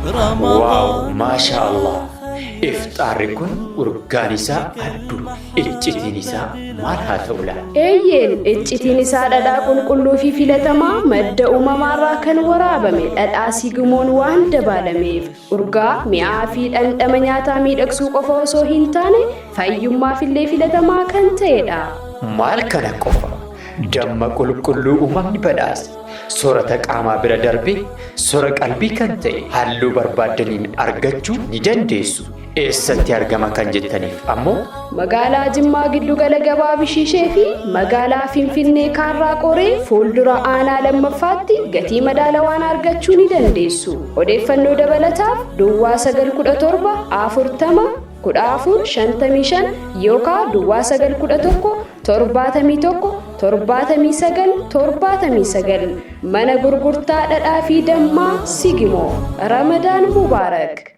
Wow maasha Allah ifxaarri kun urgaan isaa adduma iccitiin isaa maal haa ta'u laa? Eeyyeen, iccitiin isaa dhadhaa qulqulluu fi filatamaa madda uumamaarraa kan waraabame dhadhaa sigimoon waan dabaalameef urgaa, mi'aa fi dhandhama nyaataa miidhagsuu qofa osoo hin taane fayyummaafillee filatamaa kan ta'edha. Maal kana qofa! Damma qulqulluu uumamni badhaase, soorata qaamaa bira darbee sora qalbii kan ta'e halluu barbaaddaniin argachuu ni dandeessu. Eessatti argama kan jettaniif ammoo. Magaalaa Jimmaa Giddugala Gabaa Bishiishee fi Magaalaa Finfinnee Kaarraa Qoree fuuldura Aanaa 2ffaatti gatii madaalawaan argachuu ni dandeessu. Odeeffannoo dabalataaf Duwwaa 9 17 40 14 55 yookaa Duwwaa 9 11 71 79 79 Mana Gurgurtaa Dhadhaa fi Dammaa Sigimoo. Ramadaan Mubaarak!